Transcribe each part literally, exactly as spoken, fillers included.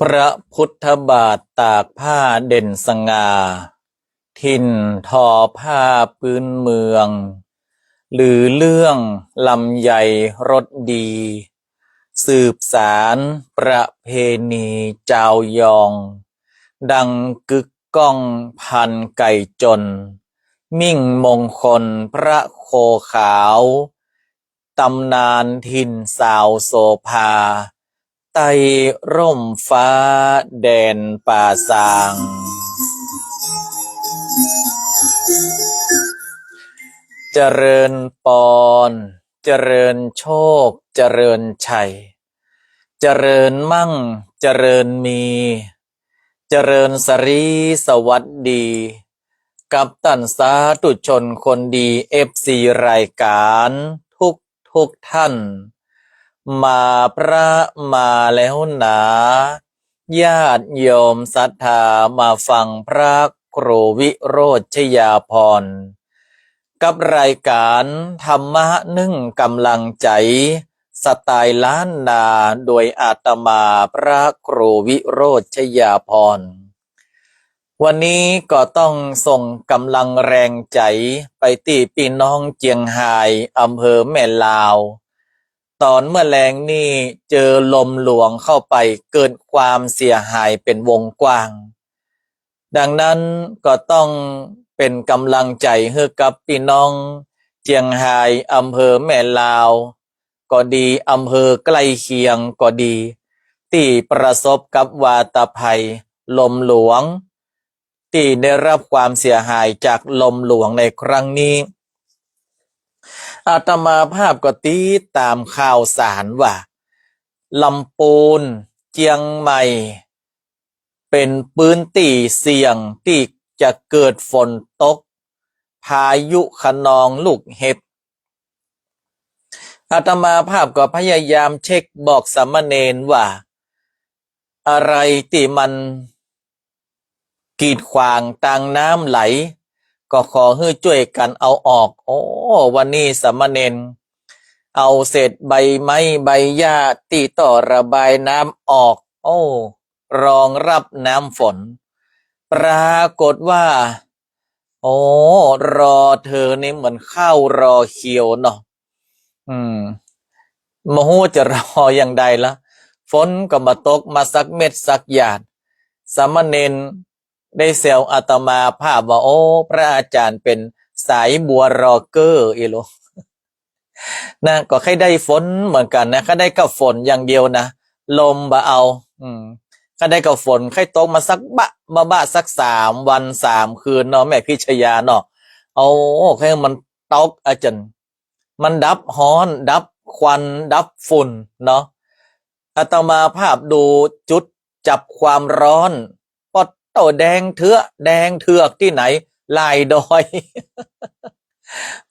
พระพุทธบาทตากผ้าเด่นสง่า ถิ่นทอผ้าพื้นเมือง ลือเรื่องลำไยรสดี สืบสานประเพณีจาวยอง ดังกึกก้องพันไก่จน มิ่งมงคลพระโคขาว ตำนานถิ่นสาวโสภา ใต้ร่มฟ้าแดนป่าซาง เจริญปอน เจริญโชค เจริญชัย เจริญมั่ง เจริญมี เจริญสรีสวัสดี กับต้านสาธุชนคนดี เอฟซี รายก๋านทุกทุกท่าน มาพระมาแล้วหนา ญาติโยมศรัทธามาฟังพระครูวิโรจน์ชยาภรณ์ กับรายก๋านธรรมะนึ่งก๋ำลังใจ๋ สไตล์ล้านนา โดยอาตมาพระครูวิโรจน์ชยาภรณ์ วันนี้ก็ต้องส่งก๋ำลังแรงใจ๋ไปตี้ปี้น้องเจียงฮาย อำเภอแม่ลาว ต๋อนเมื่อแลงนี่เจอลมหลวงเข้าไป เกิดความเสียหายเป๋นวงกว้าง ดังนั้นก็ต้องเป๋นก๋ำลังใจ๋หื้อกับปี้น้องเจียงฮาย อำเภอแม่ลาว ก็ดี อำเภอใก้เคียงก็ดี ตี้ประสบกับวาตภัยลมหลวง ตี้ได้รับความเสียหายจากลมหลวงในครั้งนี้ อาตมาภาพก็ติดต๋ามข่าวสารว่า ลำปูน เจียงใหม่ เป๋นพื้นตี้เสี่ยงตี้จะเกิดฝนตก พายุคะนองลูกเห็บ อาตมาภาพก็พยายามเช็คบอกสามเณรว่า อะไรตี้มันกีดขวางตางน้ำไหล ก็ขอหื้อจ้วยกั๋นเอาออก โอ้ วันนี้สามเณรเอาเศษใบไม้ใบหญ้าตี้ท่อระบายน้ำออก โอ้ รองรับน้ำฝน ปรากฏว่า โอ้ รอเธอนี่เหมือนข้าวรอเคียวเนาะ อืม บ่ฮู้จะรออย่างใดละ ฝนก็บ่ตกมาสักเม็ดสักหยาด สามเณรได้แซวอาตมาภาพว่า โอ้ พระอาจารย์เป๋นสายบัวรอเก้ออีหลู นะ ก็ใค่ได้ฝนเหมือนกั๋นนะ ใค่ได้กับฝนอย่างเดียวนะ ลมบ่เอา อืม ใค่ได้กับฝน ใค่ตกมาสักบะ บะ บะ สักสามวันสามคืนเนาะ แม่พิชยาเนาะ เอา ใค่มันตกอะจั่น มันดับฮ้อน ดับควัน ดับฝุ่นเนาะ อาตมาภาพดูจุดจับความร้อน ปอดโต้ แดงเถื้อ แดงเถือกตี้ไหน หลายดอย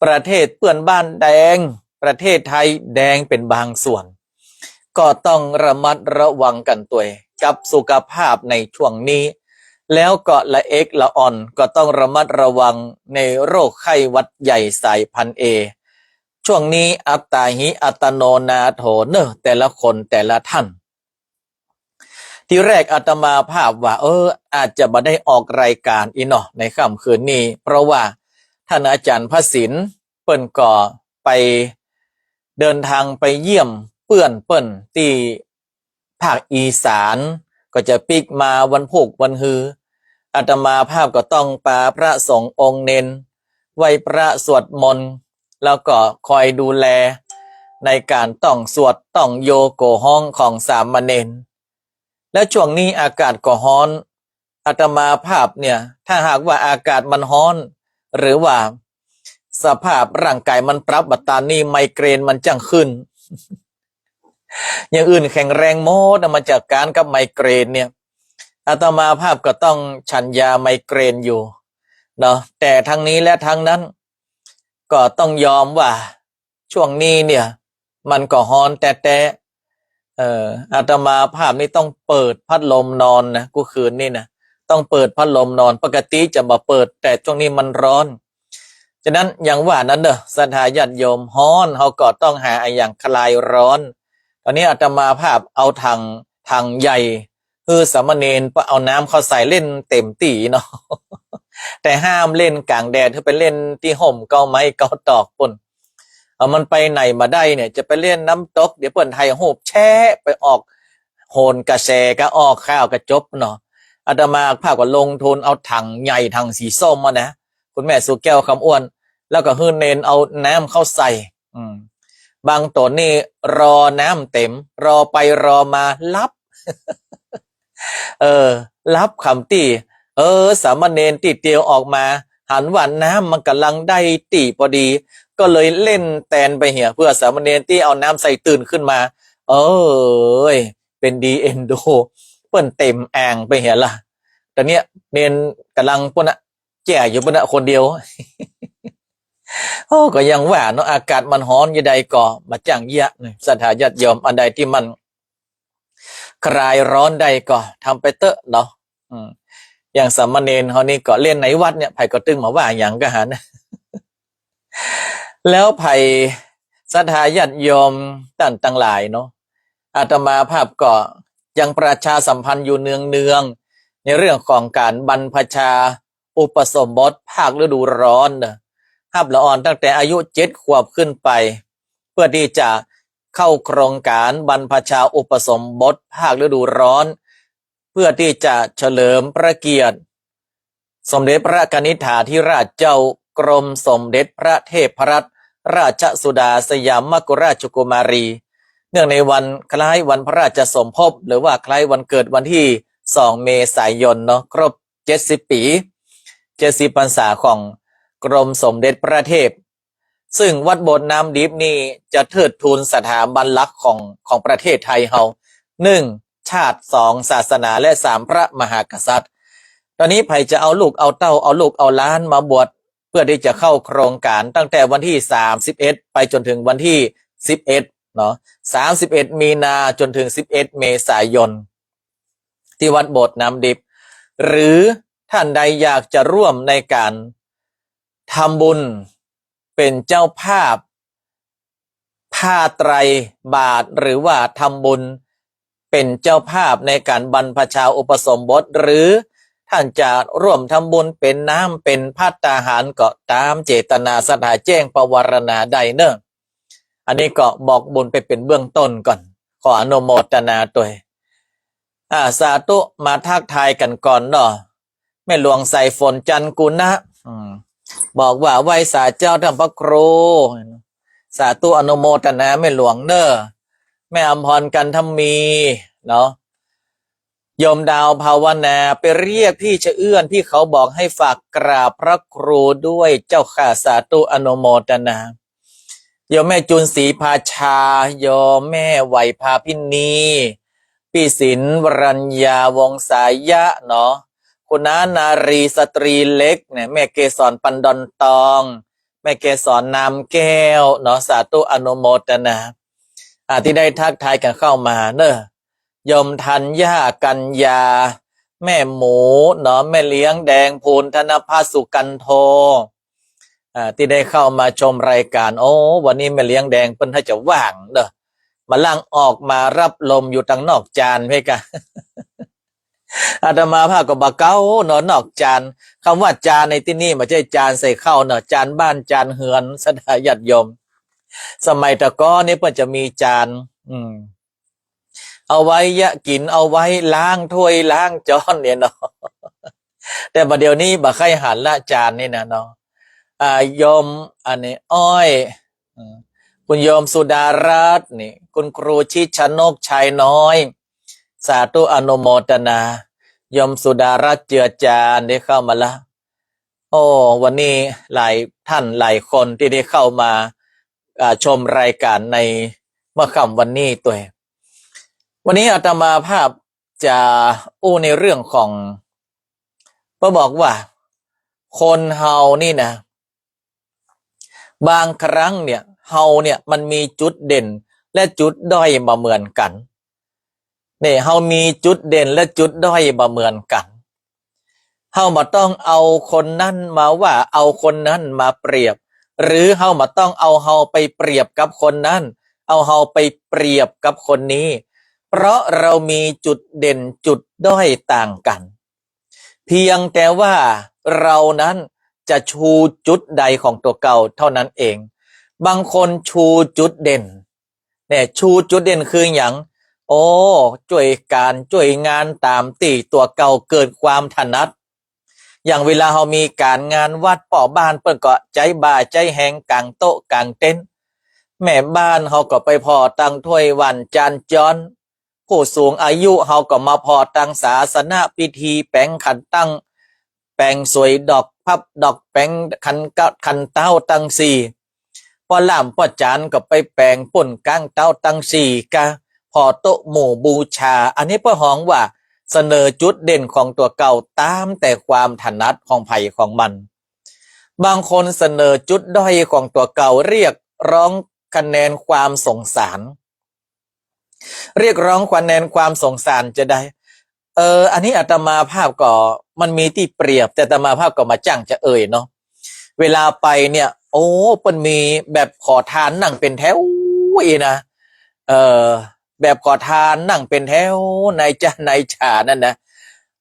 ประเทศเปื้อนบ้านแดง ประเทศไทยแดงเป๋นบางส่วน ก็ต้องระมัดระวังกั๋นตวย กับสุขภาพในช่วงนี้ แล้วก็ละเอกละอ่อน ก็ต้องระมัดระวังในโรคไข้หวัดใหญ่สายพันธุ์เอ ช่วงนี้อัตตาหิอัตโนนาโถเน่อ แต่ละคนแต่ละท่าน ทีแรกอาตมาภาพว่า เออ อาจจะบ่ได้ออกรายการอี้เนาะ ในค่ำคืนนี้ เพราะว่าท่านอาจารย์พระศิลป์เปิ้นก็ไปเดินทางไปเยี่ยมเปื้อนเปิ้นตี้ภาคอีสาน ก็จะปิ๊กมาวันพูกวันฮือ อาตมาภาพก็ต้องปาพระสงฆ์องค์เณรไหว้พระสวดมนต์ แล้วก็คอยดูแลในก๋านต้องสวดต้องโยโกฮ้องของสามเณร และช่วงนี้อากาศก็ฮ้อน อาตมาภาพเนี่ย ถ้าหากว่าอากาศมันฮ้อน หรือว่าสภาพร่างกายมันปรับบ่ตานนี่ ไมเกรนมันจั้งขึ้น อย่างอื่นแข็งแรงหมดนะ มาจัดก๋านกับไมเกรนเนี่ย อาตมาภาพก็ต้องฉันยาไมเกรนอยู่เนาะ แต่ทั้งนี้และทั้งนั้น ก็ต้องยอมว่า ช่วงนี้เนี่ย มันก็ฮ้อนแต๊ๆ เอ่อ อาตมาภาพนี่ต้องเปิดพัดลมนอนนะ กู้คืนนี่นะ ต้องเปิดพัดลมนอน ปกติจะบ่เปิด แต่ช่วงนี้มันร้อน ฉะนั้นอย่างว่านั้นเน่อ ศรัทธาญาติโยม ฮ้อน เฮาก็ต้องหาอะหยังคลายร้อน ต๋อนนี้อาตมาภาพเอาถัง ถังใหญ่ หื้อสามเณรไปเอาน้ำเข้าใส่เล่นเต็มตี้เนาะ แต่ห้ามเล่นก๋างแดด หื้อไปเล่นตี้ฮ่มเก๊าไม้เก๊าตอกปู้น เออ มันไปไหนบ่ได้เนี่ย จะไปเล่นน้ำตก เดี๋ยวเปิ้นถ่ายรูปแชะ ไปออกโหนกระแสก็ออกข่าวก็จบเนาะ อาตมาภาพก็ลงทุนเอาถังใหญ่ ถังสีส้มมานะ คุณแม่สุแก้ว คำอ้วน แล้วก็หื้อเณรเอาน้ำเข้าใส่ อืม บางต๋นนี่รอน้ำเต็ม รอไปรอมาหลับ เออ หลับขำตี้ เออ สามเณรตี้เตียวออกมา หันว่าน้ำมันก่ำลังได้ตี้พอดี ก็เลยเล่นแตนไปเหีย เปื้อสามเณรตี้เอาน้ำใส่ตื่นขึ้นมา เอ้ย เป๋นดีเอ็นดู เปิ้นเต็มอ่างไปเหียละ ต๋อนเนี้ยเณรก่ำลังปู้นน่ะ แจ้อยู่ปู้นน่ะคนเดียว โอ้ ก็ยังว่าเนาะ อากาศมันฮ้อนจะใดก่อ บ่าจ้างเยียะนะ ศรัทธาญาติโยม อันใดตี้มันคลายฮ้อนได้ก่อ ทำไปเต๊อะเนาะ อืม อย่างสามเณรเฮานี่ก็เล่นในวัดเนี่ย ใผก็ตึงบ่าว่าหยังก็หัน แล้วใผศรัทธาญาติโยมต้านตังหลายเนาะ อาตมาภาพก็ยังประชาสัมพันธ์อยู่เนืองๆ ในเรื่องของก๋านบรรพชาอุปสมบทภาคฤดูฮ้อนเนาะ ฮับละอ่อนตั้งแต่อายุเจ็ดขวบขึ้นไป เปื้อตี้จะเข้าโครงก๋านบรรพชาอุปสมบทภาคฤดูฮ้อน เปื้อตี้จะเฉลิมพระเกียรติ สมเด็จพระกนิษฐาธิราชเจ้ากรมสมเด็จพระเทพรัตนราชสุดาสยามมกุฎราชกุมารี เนื่องในวันคล้ายวันพระราชสมภพ หรือว่าคล้ายวันเกิดวันตี้สองเมษายนเนาะ ครบเจ็ดสิบปี๋ เจ็ดสิบพรรษาของกรมสมเด็จพระเทพ ซึ่งวัดโบสถ์น้ำดิบนี่จะเทิดทูนสถาบันหลักของ ของประเทศไทยเฮา หนึ่ง ชาติ สอง ศาสนา และ สาม พระมหากษัตริย์ ต๋อนนี้ใผจะเอาลูกเอาเต้า เอาลูกเอาหลานมาบวช เปื้อตี้จะเข้าโครงก๋านตั้งแต่วันตี้สามสิบเอ็ด ไปจ๋นถึงวันตี้สิบเอ็ดเนาะ สามสิบเอ็ดมีนาจ๋นถึงสิบเอ็ดเมษายน ตี้วัดโบสถ์น้ำดิบ หรือต้านใดอยากจะร่วมในก๋านทำบุญเป๋นเจ้าภาพผ้าไตรบาตร หรือว่าทำบุญเป๋นเจ้าภาพในก๋านบรรพชาอุปสมบท หรือต้านจะร่วมทำบุญเป๋นน้ำเป๋นภัตตาหารก็ต๋ามเจตนาศรัทธาแจ้งปวารณาได้เนาะ อันนี้ก็บอกบุญไปเป๋นเบื้องต้นก่อน ขออนุโมทนาตวย อ่า สาธุ มาทักทายกั๋นก่อนเนาะ แม่หลวงสายฝน จันทร์กุณะ อืม บอกว่าไหว้สาเจ้าต้านพระครู สาธุอนุโมทนาแม่หลวงเนาะ แม่อำพร กันทมี เนาะ โยมดาวภาวนา ไปเรียกพี่ชะเอื้อน พี่เขาบอกให้ฝากกราบพระครูด้วยเจ้าค่ะ สาธุอนุโมทนา โยมแม่จูนศรีภาชา โยมแม่ไหวภาพินี พี่ศิลป์ วรัญญา วงศายะเนาะ คุณน้านารี สตรีเล็กเนี่ย แม่เกสร ปันดอนตอง แม่เกสร นามแก้วเนาะ สาธุอนุโมทนา อ่า ตี้ได้ทักทายกั๋นเข้ามาเนาะ โยมธัญญา กัญญา แม่หมูเนาะ แม่เลี้ยงแดง ภูลธนพัฒน์ สุกันโท อ่า ตี้ได้เข้ามาชมรายก๋าน โอ้ วันนี้แม่เลี้ยงแดงเปิ้นถ้าจะว่างเนาะ บ่าล่างออกมาฮับลมอยู่ตังนอกจานเพ่นก่า อาตมาภาพก็บ่าเก๊าเนาะ นอกจาน กำว่าจานในตี้นี่บ่ใจ้จานใส่ข้าวเนาะ จานบ้านจานเฮือน ศรัทธาญาติโยม สมัยตะก๊อนนี่เปิ้นจะมีจาน อืม เอาไว้เยียะกิ๋น เอาไว้ล้างถ้วยล้างจ๊อนเนี่ยเนาะ แต่บ่าเดี่ยวนี้บ่ใค่หันละจานนี่นะเนาะ อ่า โยม อันนี้ อ้อย อืม คุณโยมสุดารัตน์นี่ คุณครูชิดชนก ชายน้อย สาธุอนุโมทนา โยมสุดารัตน์ เจือจาน ได้เข้ามาละ โอ้ วันนี้หลายท่านหลายคนตี้ได้เข้ามา อ่า ชมรายก๋านในเมื่อค่ำวันนี้ตวย วันนี้อาตมาภาพจะอู้ในเรื่องของ เปิ้นบอกว่าคนเฮานี่นะ บางครั้งเนี่ย เฮาเนี่ยมันมีจุดเด่นและจุดด้อยบ่เหมือนกั๋น เนี่ย เฮามีจุดเด่นและจุดด้อยบ่เหมือนกั๋น เฮาบ่ต้องเอาคนนั้นมาว่า เอาคนนั้นมาเปรียบ หรือเฮาบ่ต้องเอาเฮาไปเปรียบกับคนนั้น เอาเฮาไปเปรียบกับคนนี้ เพราะเรามีจุดเด่นจุดด้อยต่างกัน เพียงแต่ว่าเรานั้นจะชูจุดใดของตั๋วเก่าเท่านั้นเอง บางคนชูจุดเด่น เนี่ย ชูจุดเด่นคือหยัง โอ้ จ้วยก๋านจ้วยงานต๋ามตี้ตั๋วเก่าเกิดความถนัด อย่างเวลาเฮามีก๋านงานวัด ป้อบ้านเปิ้นก็ใจ๊บ่าใจ๊แฮงก๋างโต๊ะก๋างเต็นท์ แม่บ้านเฮาก็ไปผ่อตังถ้วยหว่านจานจ๊อน ผู้สูงอายุเฮาก็มาผ่อตังศาสนพิธี แป๋งขันตั้ง แป๋งสวยดอกพับดอก แป๋งขันเก๊าขันเต๊าตังสี่ ป้อล่ามป้อจานก็ไปแป๋งปูนก้างเต๊าตังสี่กา ผ่อโต๊ะหมู่บูชา อันนี้เปิ้นฮ้องว่าเสนอจุดเด่นของตั๋วเก่าต๋ามแต่ความถนัดของใผของมัน บางคนเสนอจุดด้อยของตั๋วเก่า เรียกร้องคะแนนความสงสาร เรียกร้องคะแนนความสงสารจะได้ เออ อันนี้อาตมาภาพก็ มันมีตี้เปรียบ แต่อาตมาภาพก็มาจ้างจะเอ่ยเนาะ เวลาไปเนี่ย โอ้ เปิ้นมีแบบขอทานนั่งเป๋นแถวอี้นะ เออ แบบขอทานนั่งเป๋นแถว นายจ้างนายจ๋านั่นนะ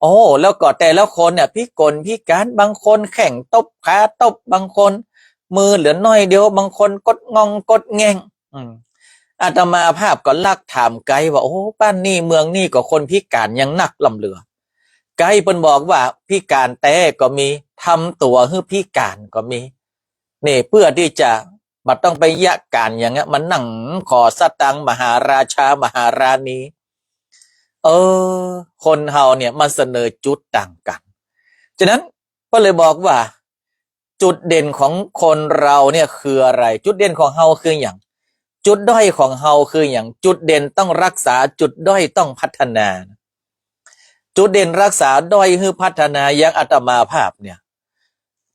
โอ้ แล้วก็แต่ละคนเนี่ย พิกลพิก๋าน บางคนแข้งตบขาตบ บางคนมือเหลือน้อยเดียว บางคนก๊ดง่องก๊ดแง่ง อืม อาตมาภาพก็ลักถามไกด์ว่า โอ้ บ้านนี้เมืองนี้ก็คนพิก๋านยังนักล้ำเหลือ ไกด์เปิ้นบอกว่าพิก๋านแต๊ก็มี ทำตั๋วหื้อพิก๋านก็มี นี่ เปื้อตี้จะบ่ต้องไปเยียะก๋านอย่างเงี้ย มานั่งขอสตางค์มหาราชามหาราณี เออ คนเฮาเนี่ยมันเสนอจุดต่างกัน ฉะนั้นก็เลยบอกว่า จุดเด่นของคนเราเนี่ยคืออะไร จุดเด่นของเฮาคือหยัง จุดด้อยของเฮาคือหยัง จุดเด่นต้องรักษา จุดด้อยต้องพัฒนา จุดเด่นรักษา ด้อยหื้อพัฒนา อย่างอาตมาภาพเนี่ย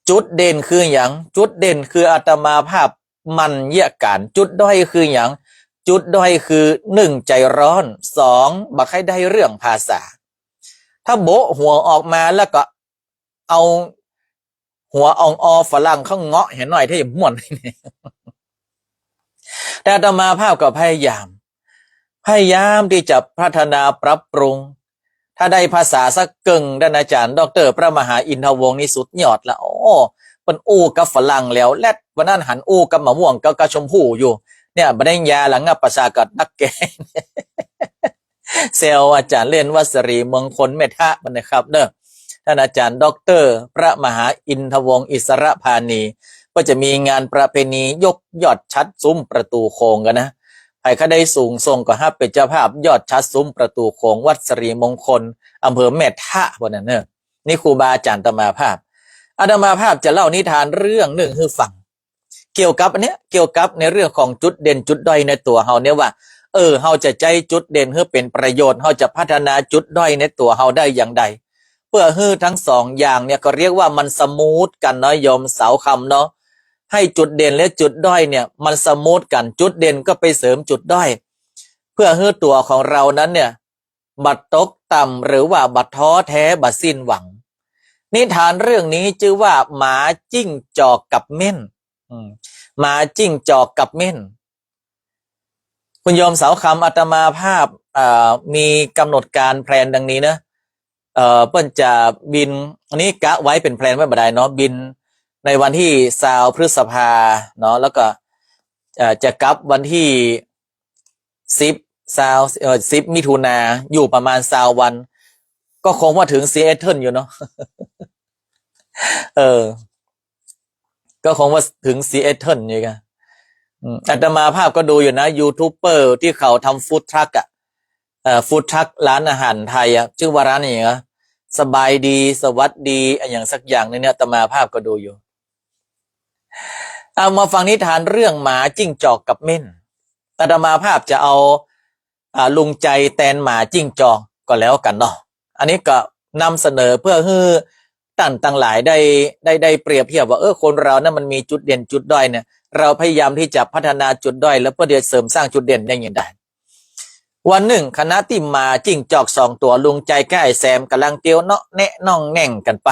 จุดเด่นคือหยัง จุดเด่นคืออาตมาภาพหมั่นเยียะก๋าน จุดด้อยคือหยัง จุดด้อยคือ หนึ่ง ใจ๋ฮ้อน สอง บ่ใค่ได้เรื่องภาษา ถ้าโบ๊ะหัวออกมาแล้วก็ เอาหัวอ่องออฝรั่งเข้าเงาะเหียหน้อยถ้าจะม่วน แต่อาตมาภาพก็พยายาม พยายามตี้จะพัฒนาปรับปรุง ถ้าได้ภาษาสักเกิ่ง ต้านอาจ๋ารย์ด็อกเตอร์พระมหาอินทวงศ์นี่สุดยอดละ โอ้ เปิ้นอู้กับฝรั่งแหลวแลด วันนั้นหันอู้กับมะม่วงกับ กับชมพู่อยู่ เนี่ย บ่ได้ยาละงับประสาทกับนักแก แซวอาจ๋ารย์เล่น วัดสิริมงคลเมธะ มันนะครับเนอะ ต้านอาจ๋ารย์ด็อกเตอร์พระมหาอินทวงศ์อิสรภานี ก็จะมีงานประเพณียกยอดฉัตรสุมประตู๋โขงกั๋นนะ ใผใค่ได้สูงส่งก็ฮับเป๋นเจ้าภาพยอดฉัตรสุมประตู๋โขง วัดสิริมงคล อำเภอเมธะ พวกนั้นเนอะ นี่ครูบาอาจ๋ารย์อาตมาภาพ อาตมาภาพจะเล่านิทานเรื่องนึ่งหื้อฟัง เกี่ยวกับอันเนี้ย เกี่ยวกับในเรื่องของจุดเด่นจุดด้อยในตั๋วเฮาเนี่ยว่า เออ เฮาจะใจ๊จุดเด่นหื้อเป๋นประโยชน์ เฮาจะพัฒนาจุดด้อยในตั๋วเฮาได้อย่างใด เปื้อหื้อทั้งสองอย่างเนี่ย ก็เรียกว่ามันสมูทกั๋นเนาะ โยมสาวคำเนาะ หื้อจุดเด่นและจุดด้อยเนี่ยมันสมูทกั๋น จุดเด่นก็ไปเสริมจุดด้อย เปื้อหื้อตั๋วของเรานั้นเนี่ย บ่ตกต่ำ หรือว่าบ่ท้อแท้ บ่สิ้นหวัง นิทานเรื่องนี้จื้อว่าหมาจิ้งจอกกับเม่น อืม หมาจิ้งจอกกับเม่น คุณโยมสาวคำ อาตมาภาพ เอ่อ มีกำหนดการแพลนดังนี้นะ เอ่อ เปิ้นจะบิน อันนี้กะไว้เป๋นแพลนไว้บ่ดายเนาะ บินในวันตี้ซาวพฤษภาเนาะ แล้วก็ เอ่อ จะกลับวันตี้ สิบ ซาว เอ่อ สิบ มิถุนา อยู่ประมาณซาววัน ก็คงว่าถึงซีแอตเทิลอยู่เนาะ เออ ก็คงว่าถึงซีแอตเทิลอยู่กะ อืม อาตมาภาพก็ดูอยู่นะ ยูทูบเบอร์ตี้เขาทำฟู้ดทรัคอะ เอ่อ ฟู้ดทรัคร้านอาหารไทยอะ จื้อว่าร้านอะหยังอะ สบายดี สวัสดี อะหยังสักอย่างนี่เนี่ย อาตมาภาพก็ดูอยู่ เอามาฟังนิทานเรื่องหมาจิ้งจอกกับเม่น อาตมาภาพจะเอา อ่า ลุงใจ๋แตนหมาจิ้งจอกก็แล้วกั๋นเนาะ อันนี้ก็นำเสนอเปื้อหื้อต้านตังหลายได้ ได้ ได้เปรียบเทียบว่า เออ คนเรานั้นมันมีจุดเด่นจุดด้อยเนี่ย เราพยายามตี้จะพัฒนาจุดด้อย แล้วเปื้อจะเสริมสร้างจุดเด่นได้อย่างใด วันนึ่ง ขณะตี้หมาจิ้งจอกสองตั๋ว ลุงใจ๋กับอ้ายแซม ก่ำลังเตียวเนาะแนะน่องแน่งกั๋นไป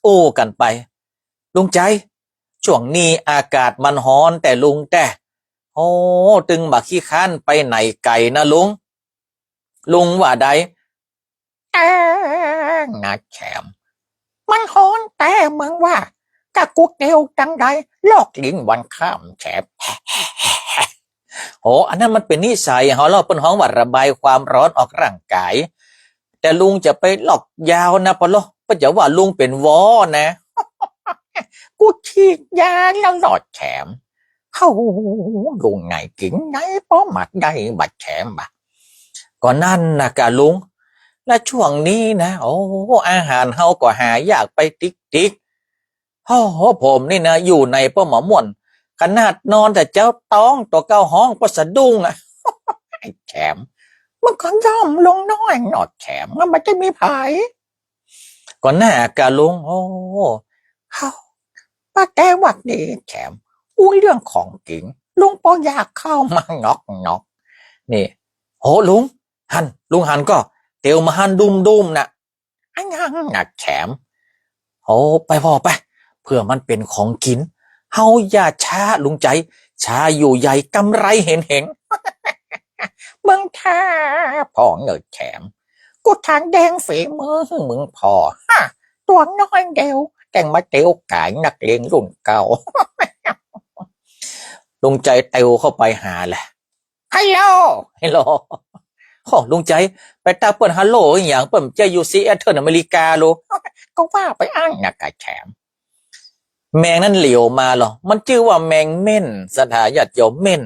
อู้กั๋นไป ลุงใจ๋ ช่วงนี้อากาศมันฮ้อนแต๊ลุงแต๊ โอ้ ตึงบ่ขี้คร้านไปไหนไก๋นะลุง ลุงว่าใด แต๊งนะแถม มันฮ้อนแต๊เมืองว่า กะกูเตียวตังใด ลอกลิ้นวันค่ำแถม โอ้ อันนั้นมันเป๋นนิสัยเฮาเล่า เปิ้นฮ้องว่าระบายความฮ้อนออกร่างกาย แต่ลุงจะไปลอกยาวนะปะโล เปิ้นจะว่าลุงเป๋นวอนะ กูฉีดยาแล้วลอดแถม เฮ้า ลุงไหนกิ๋นไหน ปอมาได้บ่าแถมบ่า ก็นั่นนะกะลุง และช่วงนี้นะ โอ้ อาหารเฮาก็หายากไปติ๊กๆ โอ้โห ผมนี่นะ อยู่ไหนปอมาม่วน ขนาดนอนแต่เจ๊าต๊องตั๋วเก่าฮ้องปอสะดุ้งอะ ไอ้แถม มึงก็ย่อมลงน้อยหนอแถม มันบ่ได้มีใผ ก็น่ากะลุง โอ้ เฮ้า ว่าแต่ว่านี่แถม อู้เรื่องของกิ๋น ลุงปออยากเข้ามาหนอกๆ นี่ โห ลุง หั้น ลุงหันก่อ เตียวมาหั้นดุ้มๆ น่ะ อะหยังน่ะแถม โอ้ ไปผ่อไป เผื่อมันเป๋นของกิ๋น เฮาอย่าช้าลุงใจ๋ ช้าอยู่ใหญ่กำไรเห็นๆ มึงท้าผ่อเน่อแถม กูถางแดงฝีมือมึงผ่อ ฮะ ตั๋วน้อยเดียว แต่งมาเตียวก๋ายนักเลงรุ่นเก่า ลุงใจ๋เตียวเข้าไปหาแหละ ฮัลโหล ฮัลโหล โอ้ ลุงใจ๋ ไปตะเปิ้นฮัลโหลอะหยัง เปิ้นจะอยู่ซีแอตเทิลอเมริกาโล ก็ว่าไปอั้นนะกะแถม แมงนั้นเหลียวมาลอ มันจื้อว่าแมงเม่น ศรัทธาญาติโยม เม่น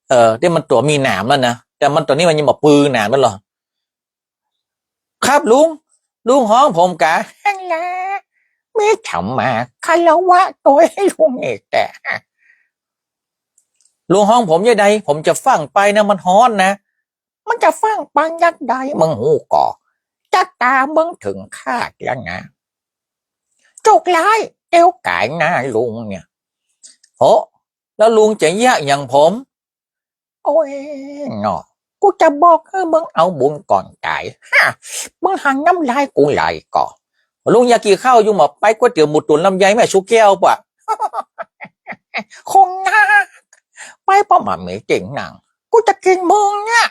เออ ตี้มันตั๋วมีหนามนั่นนะ แต่มันตั๋วนี้มันยังบ่ปือหนามมันลอ ครับลุง ลุงฮ้องผมกา หั้นแหละ มีธรรมาคารวะตั๋วหื้อลุงนี่แต๊ ลุงฮ้องผมยะใด ผมจะฟั่งไปนะ มันฮ้อนนะ มันจะฟั่งไปยะใด มึงฮู้ก่อ จ๊ะต๋ามึงเถิงคาดแล้วนะ โจรร้ายเตียวก๋ายหน้าลุงเนี่ย โห แล้วลุงจะเยียะหยังผม โอ้ยเนาะ กูจะบอกหื้อมึงเอาบุญก่อนต๋าย ฮะ มึงหันน้ำลายกูไหลก่อ ลุงอยากกิ๋นข้าวอยู่บ่ ไปก๋วยเตี๋ยวหมูตุ๋นลำไยแม่ชูแก้วปะ คงนะ ไปปะบ่ามีเตียงนั่ง กูจะกิ๋นมึงเนี่ย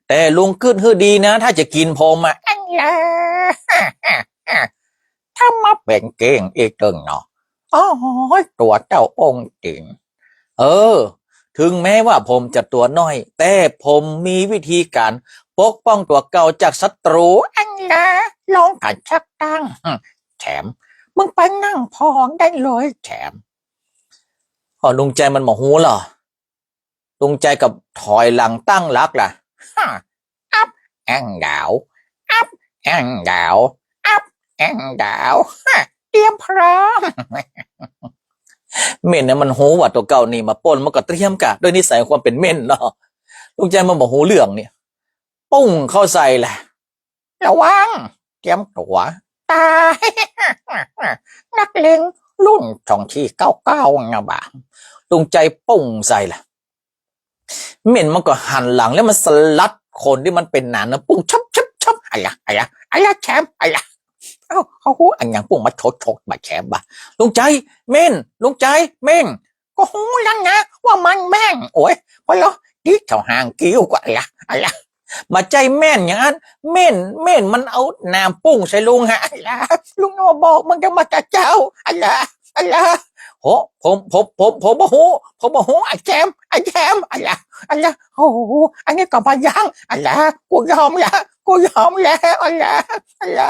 แต่ลุงกึ๊ดหื้อดีนะ ถ้าจะกิ๋นผมอะ อันแหละ ถ้ามาเป๋นเก้งอีกตึงเนาะ โอ้ย ตั๋วเจ้าองค์ติ่ง เออ ถึงแม้ว่าผมจะตั๋วน้อย แต่ผมมีวิธีก๋านปกป้องตั๋วเก่าจากศัตรู อันแหละ ลองกั๋นสักตั้ง แถม มึงไปนั่งผ่อได้เลย แถม อ้อ ลุงใจ๋มันบ่ฮู้ลอ ลุงใจ๋ก็ถอยหลังตั้งหลักละ ฮะ อัพแองดาว อัพแองดาว อัพแองดาว ฮะ เตรียมพร้อม เม่นเนี่ยมันฮู้ว่าตั๋วเก่านี่มาป้น มันก็เตรียมกะ ด้วยนิสัยความเป๋นเม่นเนาะ ลุงใจ๋มันบ่ฮู้เรื่องเนี่ย ปุ้งเข้าใส่แหละ ระวัง เตรียมตั๋ว ต๋าย นักเลงรุ่นสองสี่เก้าเก้านะบ่า ลุงใจ๋ปุ้งใส่แหละ เม่นมันก็หันหลังแล้วมันสลัดขนตี้มันเป๋นหนามนะ ปุ้งชับชับชับ อะหละ อะหละ อะหละ แถม อะหละ เอ้า เขาฮู้อะหยังปุ้งมาโฉดโฉดบ่าแถมบ่า ลุงใจ๋ เม่น ลุงใจ๋ เม่น ก็ฮู้แล้วนะว่ามันเม่น โอ้ย พอแล้ว ติ๊กเข้าห่างกิ้วก่อ อะหละ อะหละ บ่ใจ้เม่นอย่างนั้น เม่น เม่นมันเอาหนามปุ้งใส่ลุงฮะ อะหละ ลุงมาบอกมึงจะมาจะเจ้า อะหละ อะหละ โห ผม ผม ผม ผมบ่ฮู้ ผมบ่ฮู้ อะแถม อะแถม อะหละ อะหละ โอ้โห อันนี้ก็บ่ยัง อะหละ กูยอมละ กูยอมแล้ว อะหละ อะหละ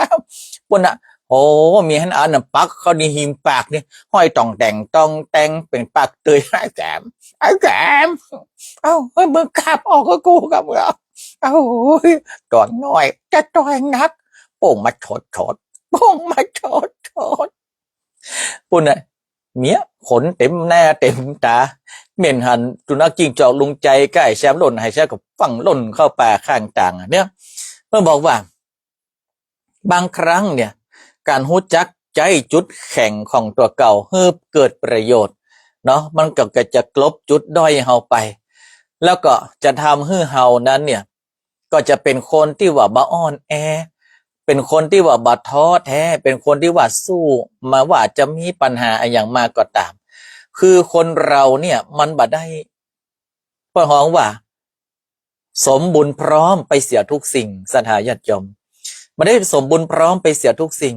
ปุ้นน่ะ โอ้ มีหั้นอันน่ะ ปักเข้าในหิมปากนี่ ห้อยต่องแต่งต่องแต่ง เป๋นปากเตย อะแถม อะแถม เอ้า เฮ้ย มึงกลับออกกับกูกับมึง เอ้า ตั๋วน้อย จะต่อยนัก ปุ้งมาโฉดโฉด ปุ้งมาโฉดโฉด ปุ้นน่ะ เมีย ขนเต๋มหน้าเต๋มต๋า เม่นหันสุนัขจิ้งจอกลุงใจ๋ใก้แซมล่น หายแซมก็ฟั่งล่นเข้าป่าข้างตางเนี่ย มันบอกว่า บางครั้งเนี่ย ก๋านฮู้จักใจ๊จุดแข็งของตั๋วเก่าหื้อเกิดประโยชน์เนาะ มันก็ ก็จะกลบจุดด้อยเฮาไป แล้วก็จะทำหื้อเฮานั้นเนี่ย ก็จะเป๋นคนตี้ว่าบ่อ่อนแอ เป๋นคนตี้ว่าบ่ท้อแท้ เป๋นคนตี้ว่าสู้ มาว่าจะมีปัญหาอะหยังมาก็ต๋าม คือคนเฮาเนี่ยมันบ่ได้ เปิ้นฮ้องว่า สมบูรณ์พร้อมไปเสียทุกสิ่ง ศรัทธาญาติโยม บ่ได้สมบูรณ์พร้อมไปเสียทุกสิ่ง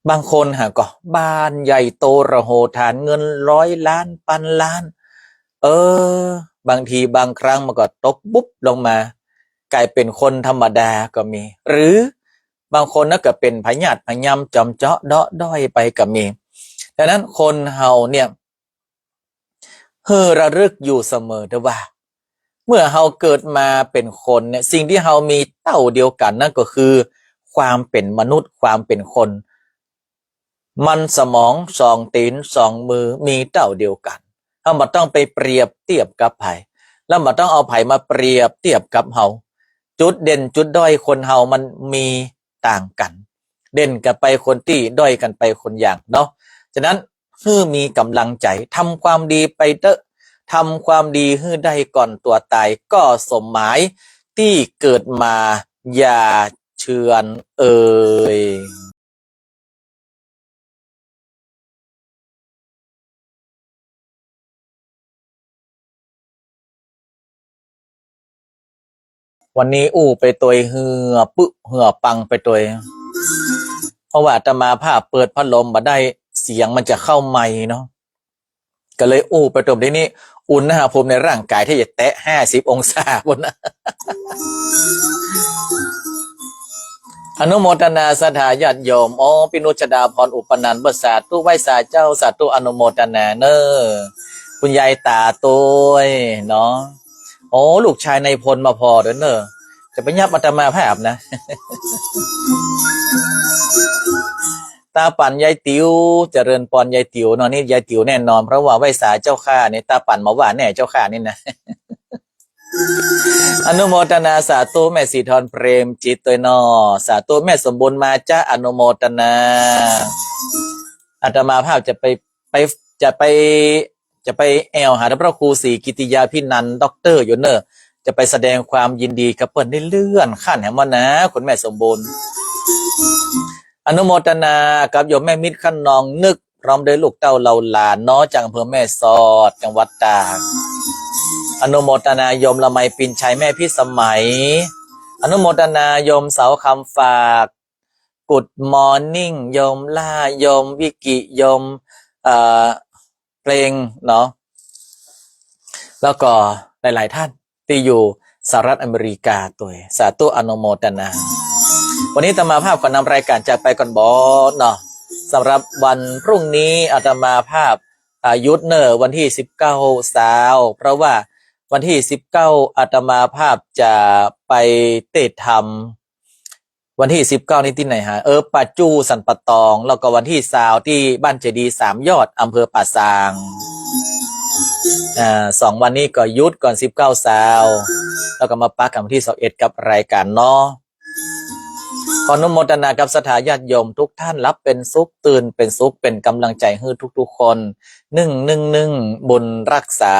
บางคนหาก็บ้านใหญ่โตระโหฐาน เงินร้อยล้านพันล้าน เออ บางทีบางครั้งมันก็ตกปุ๊บลงมา กลายเป๋นคนธรรมดาก็มี หรือบางคนนะก็เป๋นพยาธิพยามจอมเจาะเดาะด้อยไปก็มี ดังนั้นคนเฮาเนี่ย หื้อระลึกอยู่เสมอเต๊อะว่า เมื่อเฮาเกิดมาเป๋นคนเนี่ย สิ่งตี้เฮามีเต้าเดียวกั๋นนั้นก็คือ ความเป๋นมนุษย์ ความเป๋นคน มันสมอง สองตี๋น สองมือ มีเต้าเดียวกั๋น เฮาบ่ต้องไปเปรียบเตียบกับใผ แล้วบ่ต้องเอาใผมาเปรียบเตียบกับเฮา จุดเด่นจุดด้อยคนเฮามันมีต่างกั๋น เด่นกั๋นไปคนตี้ ด้อยกั๋นไปคนอย่างเนาะ ฉะนั้น หื้อมีก๋ำลังใจ๋ ทำความดีไปเต๊อะ ทำความดีหื้อได้ก่อนตั๋วต๋าย ก็สมหมายตี้เกิดมา อย่าเฉื่อยเอ่ย วันนี้อู้ไปตวยเหื่อปึเหื่อปังไปตวย เพราะว่าอาตมาภาพเปิดพัดลมบ่ได้ เสียงมันจะเข้าไมค์เนาะ ก็เลยอู้ไปตวย เดี๋ยวนี้อุณหภูมิในร่างกายแทบจะแตะห้าสิบองศาปู๊นนะ อนุโมทนาศรัทธาญาติโยม อ๋อ พี่นุชดาพร อุปนันท์ สาธุ ไหว้สาเจ้า สาธุ อนุโมทนาเน่อ คุณยายต๋าตวยเนาะ โอ้ ลูกชายนายพลมาผ่อตวยเน่อ จะไปยับอาตมาภาพนะ ต๋าปั่นยายติ๋ว เจริญปอนยายติ๋วเนาะ นี่ยายติ๋วแน่นอน เพราะว่าไหว้สาเจ้าข้านี่ ต๋าปั่นบ่าว่าแน่เจ้าข้านี่นะ อนุโมทนาสาธุ แม่สีทรเปรมจิตตวยเนาะ สาธุ แม่สมบูรณ์มาจ๊ะ อนุโมทนา อาตมาภาพจะไป ไป จะไป จะไปแอ่วหาต้านพระครูศรีกิตติยาภินันท์ ด็อกเตอร์ อยู่เน่อ จะไปแสดงความยินดีกับเปิ้น ได้เลื่อนขั้นแหมวะนะ คุณแม่สมบูรณ์ อนุโมทนากับโยมแม่มิตร ขนองนึก พร้อมด้วยลูกเต้าเหล่าหลานเนาะ จากอำเภอแม่สอด จังหวัดตาก อนุโมทนาโยมละไม ปินชัย แม่พิสมัย อนุโมทนาโยมเสาคำฝาก Good morning โยมล่า โยมวิกิ โยม เอ่อ เพลงเนาะ แล้วก็หลายๆ ท่านตี้อยู่สหรัฐอเมริกาตวย สาธุ อนุโมทนา วันนี้อาตมาภาพขอนำรายการจากไปก่อนบ่เนาะ สำหรับวันพรุ่งนี้อาตมาภาพ อ่า หยุดเน่อวันตี้สิบเก้าเสาร์ เพราะว่าวันตี้สิบเก้าอาตมาภาพจะไปเตะธรรม วันตี้สิบเก้านี่ตี้ไหนฮะ เออ ป่าจู่สันป่าตอง แล้วก็วันตี้ซาวตี้บ้านเจดีย์สามยอด อำเภอป่าซาง อ่า สองวันนี้ก็หยุดก่อน สิบเก้าเสาร์ แล้วก็มาปะกั๋นวันตี้ซาวเอ็ดกับรายการเนาะ ขออนุโมทนากับศรัทธาญาติโยมทุกท่าน หลับเป๋นสุข ตื่นเป๋นสุข เป๋นก๋ำลังใจ๋หื้อทุกๆ คน นึ่ง นึ่ง นึ่ง บุญรักษา